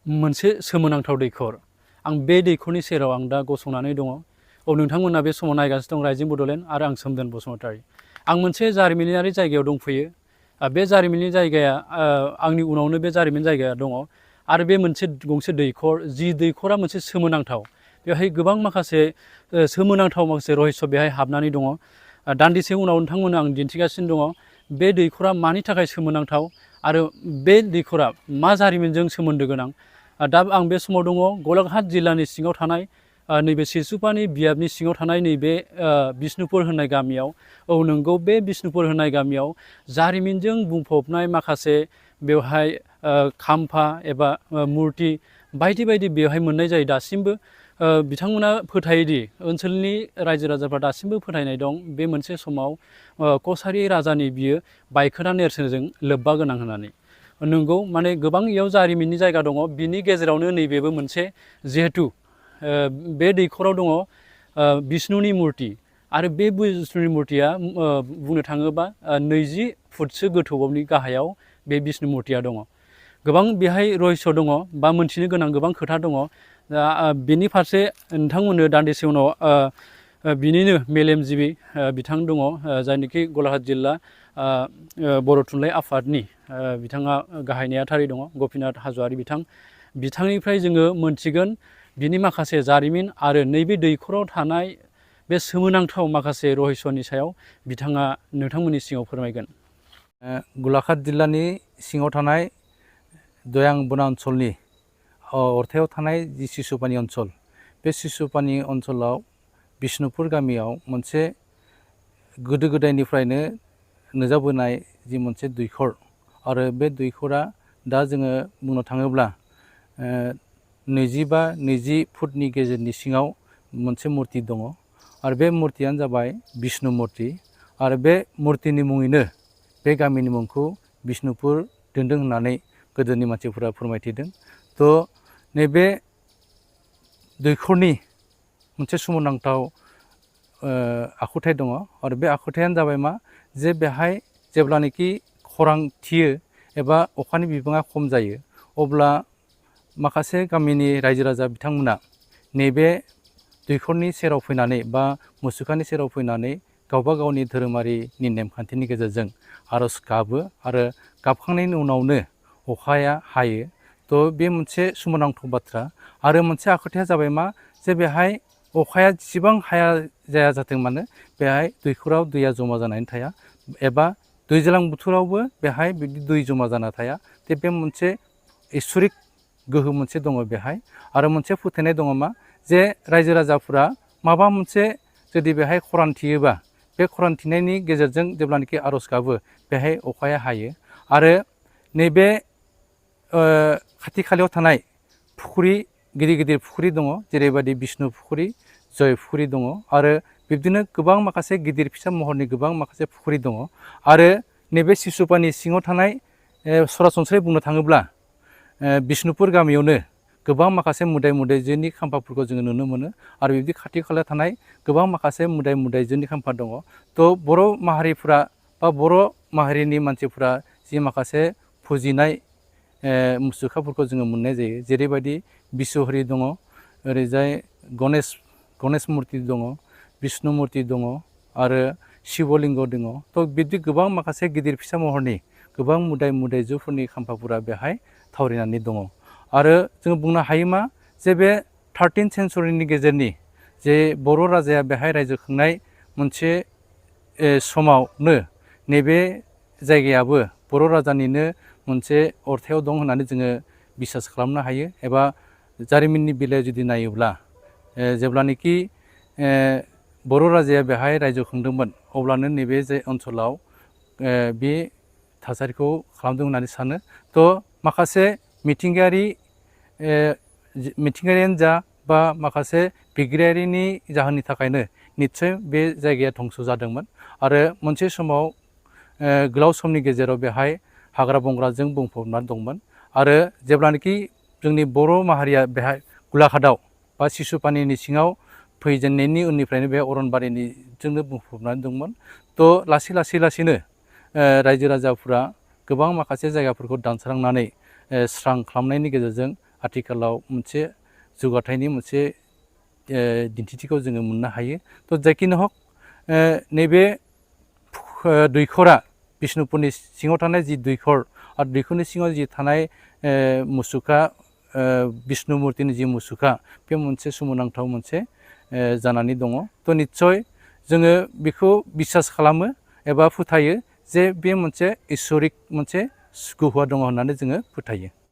मोनसे सोमोनांथाव दैखर आं बे दैखरनि सेराव आं दा गसंनानै दङ। नोंथांमोना बे समाव नायगासिनो दं राइजिं बड'लेण्ड आरो आं सोमदोन बसुमतारी। आं मोनसे जारिमिनारि जायगायाव दंफैयो। बे जारिमिननि जायगाया आंनि उनावनो बे जारिमिन जायगाया दङ आरो बे मोनसे गंसे दैखर जि दैखरा मोनसे सोमोनांथाव। बेवहाय गोबां माखासे सोमोनांथाव माखासे रहस्य बेहाय हाबनानै दङ। दान्दिसे उनाव नोंथांमोननो आं दिन्थिगासिनो दङ बे दैखरा मानि थाखाय सोमोनांथाव आरो बे दैखरा मा जारिमिनजों सोमोन्दो गोनां। दा आं बे समाव दङ गलाघाट जिल्लानि सिङाव थानाय नैबे सिसुपानि बियाबनि सिङाव थानाय नैबे बिष्णुपुर होननाय गामियाव। नंगौ, बे बिष्णुपुर होननाय गामियाव जारिमिनजों बुंफबनाय माखासे बेवहाय खाम्फा एबा मुर्ति बायदि बायदि बेवहाय मोननाय जायो। दासिमबो बिथांमोना फोथायोदि ओनसोलनि रायजो राजाफ्रा दासिमबो फोथायनाय दं बे मोनसे समाव कसारि राजानि बियो बायखोन्दा नेरसोनजों लोब्बा गोनां होननानै। नंगौ, माने गोबां इयाव जारिमिननि जायगा दङ। बिनि गेजेरावनो नैबेबो मोनसे, जिहेथु बे दैखराव दङ बिष्णुनि मुर्ति आरो बे बिष्णुनि मुर्तिया बुंनो थाङोबा 20 फुटसो गोथौनि गाहायाव बे बिष्णु मुर्तिया दङ। गोबां बेहाय रहस्य दङ बा मोनथिनो गोनां गोबां खोथा दङ। दा बेनि फारसे नोंथांमोननो दान्दिसे उनाव बिनिनो मेलेमजिबि बिथां दङ, जायनोखि गलाघाट जिल्ला बर' थुनलाइ आफादनि बिथाङा गाहाय नेहाथारि दङ, गपिनाथ हाज'वारि बिथांनिफ्राय जोङो मोनथिगोन बिनि माखासे जारिमिन आरो नैबे दैखराव थानाय बे सोमोनांथाव माखासे रहस्यनि सायाव बिथाङा नोंथांमोननि सिगाङाव फोरमायगोन। गलाघाट जिल्लानि सिङाव थानाय दयां-बोना ओनसोलनि अरथायाव थानाय जि सिसुपानि ओनसोल, बे सिसुपानि ओनसोलाव बिष्णुपुर गामियाव मोनसे गोदो गोदायनिफ्रायनो नुजाबोनाय जि मोनसे दैखर आरो बे दैखरा दा जोङो बुंनो थाङोब्ला 20 फुटनि गेजेरनि सिङाव मोनसे मुर्ति दङ आरो बे मुर्तियानो जाबाय बिष्णु मुर्ति आरो बे मुर्तिनि मुङैनो बे गामिनि मुंखौ बिष्णुपुर दोनदों होननानै गोदोनि मानसिफोरा फोरमायथिदों। थ' नैबे दैखरनि मोनसे सोमोनांथाव आखुथाय दङ आरो बे आखुथायानो जाबाय मा, जे बेहाय जेब्लानोखि खरां थियो एबा अखानि बिबाङा खम जायो अब्ला माखासे गामिनि रायजो राजा बिथांमोना नैबे दैखरनि सेराव फैनानै बा मुसुखानि सेराव फैनानै गावबा गावनि धोरोमारिनि नेमखान्थिनि गेजेरजों आर'ज गाबो आरो गाबखांनायनि उनावनो अखाया हायो। थ' बे मोनसे सोमोनांथाव बाथ्रा। आरो मोनसे आखुथाया जाबाय मा, जे बेहाय अखाया जेसेबां हाया जाया जाथों मानो बेहाय दैखराव दैया जमा जानानै थाया एबा दैज्लां बोथोरावबो बेहाय बिदि दै जमा जाना थाया। बे मोनसे इसोरिक गोहो मोनसे दङ बेहाय। आरो मोनसे फोथायनाय दङ मा, जे रायजो राजाफोरा माबा मोनसे जुदि बेहाय खरान थियोबा बे खरान थिनायनि गेजेरजों जेब्लानाखि आर'ज गाबो बेहाय अखाया हायो। आरो नैबे खाथि खालायाव थानाय फुख्रि, गिदिर गिदिर फुख्रि दङ, जेरैबायदि बिष्णु फुख्रि, जय फुख्रि दङ आरो बिब्दिनो गोबां माखासे गिदिर फिसा महरनि गोबां माखासे फुख्रि दङ। आरो नैबे सिसुपानि सिङाव थानाय सरासनस्रायै बुंनो थाङोब्ला बिष्णुपुर गामियावनो गोबां माखासे मोदाय मोदायजोनि खाम्फाफोरखौ जोङो नुनो मोनो आरो बिब्दि खाथि खाला थानाय गोबां माखासे मोदाय मोदायजोनि खाम्फा दङ। थ' बर' माहारिफ्रा बा बर' माहारिनि मानसिफ्रा जि माखासे फुजिनाय मुसुखाफोरखौ जोङो मोननाय जायो, जेरैबायदि बिस्वहरि दङ, ओरैजाय गणेश मुर्ति दङ, बिष्णु मुर्ति दङ आरो शिवलिंग दङ। थ' बिब्दि गोबां माखासे गिदिर फिसा महरनि गोबां मोदाय मोदायजोफोरनि खाम्फाफोरा बेहाय थावरिनानै दङ। आरो जोङो बुंनो हायो मा, जे बे 13 सेन्सुरिनि गेजेरनि जे बर' राजाया बेहाय रायजो खुंनाय मोनसे समावनो नैबे जायगायाबो बर' राजानिनो मोनसे अरथायाव दं होननानै जोङो बिसास खालामनो हायो। एबा जारिमिननि बेलायाव जुदि नायोब्ला जेब्लानोखि बर' राजाया बेहाय रायजो खुंदोंमोन अब्लानो नैबे जे ओनसोलाव बे थासारिखौ खालामदों होननानै सानो। थ' माखासे मिथिंगायारियानो जा बा माखासे बिगियानारिनि जाहोननि थाखायनो निस्सय बे जायगाया धंस जादोंमोन। आरो मोनसे समाव गोलाव समनि गेजेराव बेहाय हाग्रा बंग्राजों बुंफबनानै दंमोन। आरो जेब्लानोखि जोंनि बर' माहारिया बेहाय गलाघाटआव बा सिसुपानिनि सिङाव फैजेननायनि उननिफ्रायनो बे अरनबारिजोंनो बुंफबनानै दंमोन। थ' लासैनो रायजो राजाफोरा गोबां माखासे जायगाफोरखौ दानस्रांनानै स्रां खालामनायनि गेजेरजों आथिखालाव मोनसे जौगाथायनि मोनसे दिन्थिथिखौ जोङो मोननो हायो। थ' जायखिनो हक नैबे दैखरा बिष्णुपुरनि सिङाव थानाय जि दैखर आरो दैखरनि सिङाव जि थानाय मुसुखा बिष्णु मुर्तिनि जि मुसुखा बे मोनसे सोमोनांथाव मोनसे जानानै दङ। थ' निस्सय जोङो बेखौ बिसास खालामो एबा फोथायो जे बे मोनसे इसोरिक मोनसे गोहोआ दङ होननानै जोङो फोथायो।